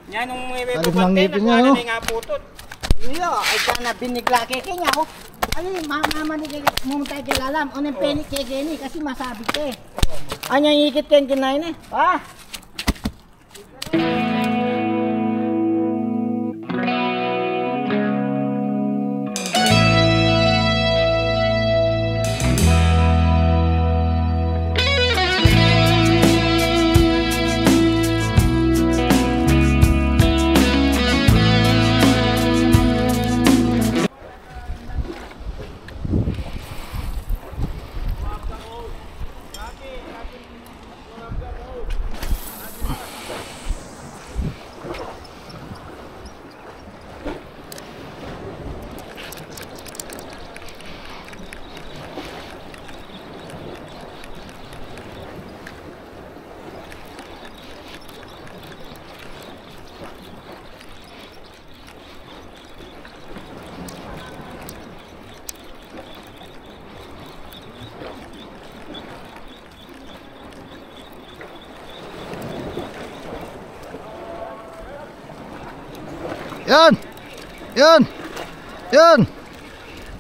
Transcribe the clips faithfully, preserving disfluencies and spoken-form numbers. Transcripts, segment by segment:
Nya nung may Talim ng bubante, ngipin niya, nakuha na no? Na yung aputut. Iyo, ay ka na binigla keke nya, oh. Ay, mama, mama, ni keke, mumutay ke lalam. O, nang peni keke ni, kasi masabit ke. Anya ikit ken kinain eh. Ah! Yan! Yan! Yan!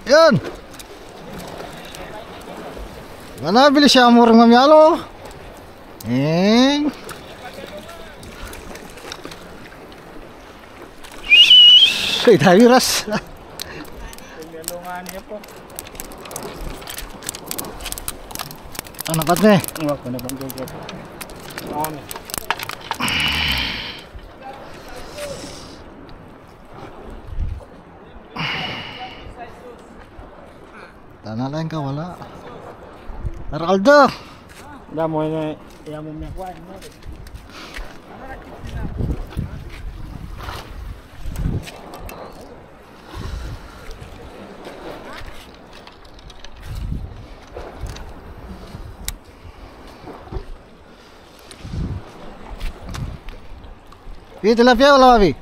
Yan! Mana bilis ya mu ring mamialo. Eh. Ay, tayo ras. Ano kat ne? Wala pa na bang gagawin? Ano? Tana lang ka, wala. Araldo! Damo na, iya mo niya kuan, no? Pi, tilapia wala, Pi?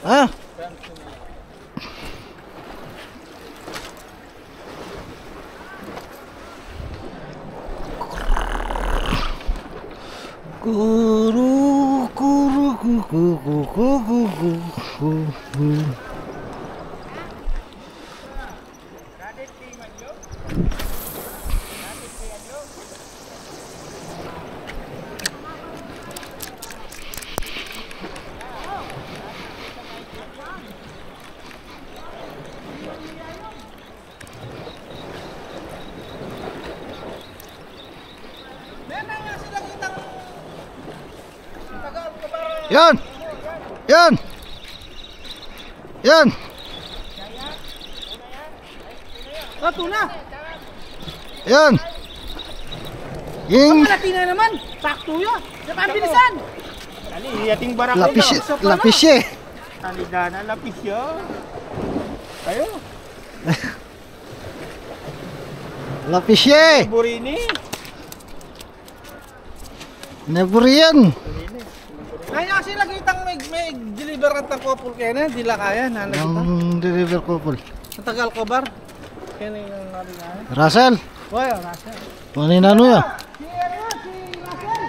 Ha? Kuru, kuru, ku, ku, ku. Yan! Yan! Yan! Ito na! Yan! Ing Ang malaki na naman! Sakto ya! Sa pambilisan! Ali, ating barak Lapis, lapis ya eh. Talida na, lapis ya. Ayo. Lapis ya eh. Burini. Neburian. Kaya kasi nakitang may, may deliver at ang couple kaya na, di la kaya na nakita. Ang deliver couple. Ang tagal ko bar. Kaya na yung nabi nga. Russell. Wala, Russell. Ano yung ano ya? Si, ano, si Russell.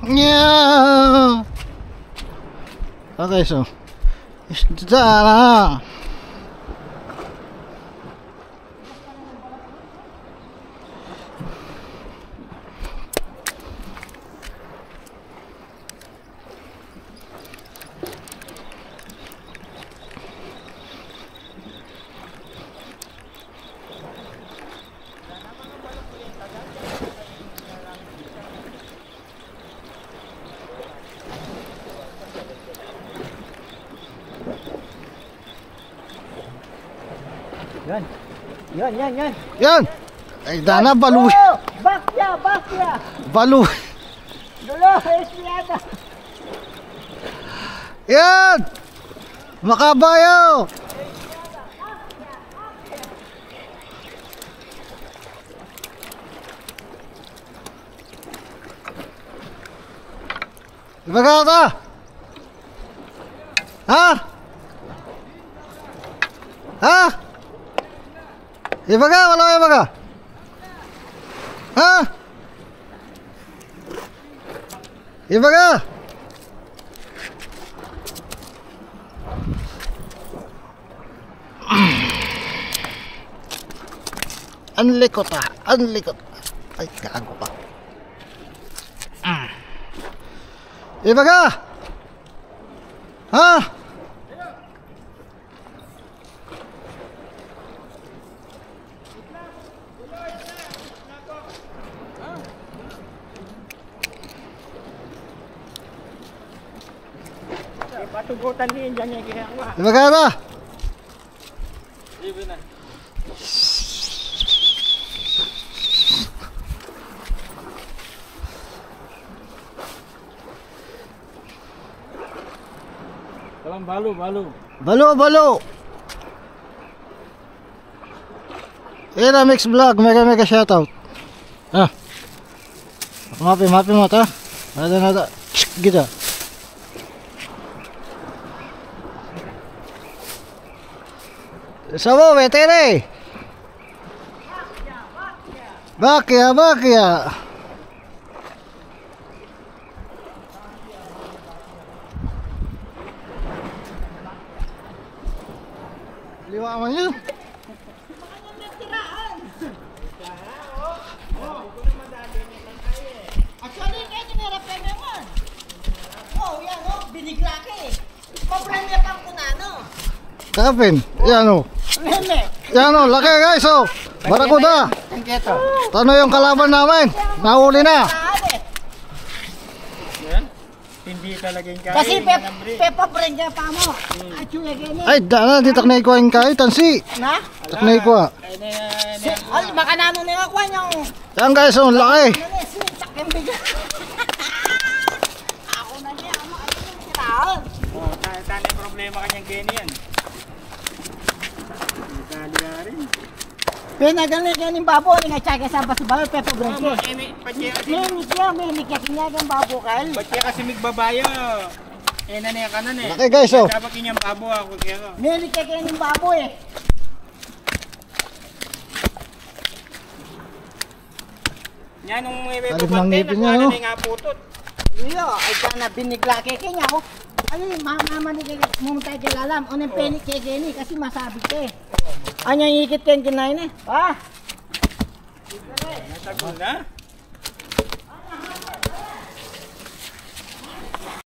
Yeah. Okay, so, isda na. Yan. Yan, yan, yan. Yan. Ay, dana, balu. Oh, bakya, bakya. Balu. Dulo, espiada. Yan! Makabayo! Ibaga ta! Ha? Ha? Ibaga, wala ibaga? Ha? Ibaga! Anlikot, ah. Anlikot. Ay, gago ka. Mm. Ibaga! Ha? Patugutan din dyan yung ginagawa. Ibaga na. Salam, balu, balu. Balu, balu. Ira Mix Vlog, mega, mega shoutout. Ah. Mapi, mapi mo ta. Ada na ta. Kita. Sabo, vetere. Bakya, bakya. Liwa man yun. Actually, kaya kinirap ka naman. Oh, yan, oh, binigla ka eh. Papremyo pang kunano. Kapin, yan o. Meme. Yan o, laki guys o. Barakuda. Ang keto. Tano yung kalaban namin? Nahuli na. Yan. Hindi talaga yung kain. Kasi pe, pepa brand niya pa mo. Ay, chuya gini. Ay, dana, di taknay ko yung kain, tansi. Na? Taknay ko, ah. Ay, na, na, Si, na. Ay, makanano na yung kwan yung Yan guys, oh, laki. Ano na, si, sakyan bigla. Ako na niya, ano, ano yung siraon? Oh, ta-, tani problema kanyang gini yan. Italiarin. Pinagal na kaya ning babo, ning atsa ka sa basu-basu, pepa brand Ah, niya. Eme, patse kasi May niya, may niya kanya yung babo, kal. Patse kasi migbabayo. Eh, na niya kanan eh. Laki, guys, oh. Dapat inyang babo ako kaya ka. May niya kaya ning babo eh. Nya nung may Alim ng ngipin niya, no? Nga putut. Iyo, ay sana binigla kay kanya, oh. Ay, mama, mama ni kay, muna tayo kay lalam. O, nang peni kay Kenny, kasi masabi ka eh. Anya ikit kay kinay na, ha? Natagol na?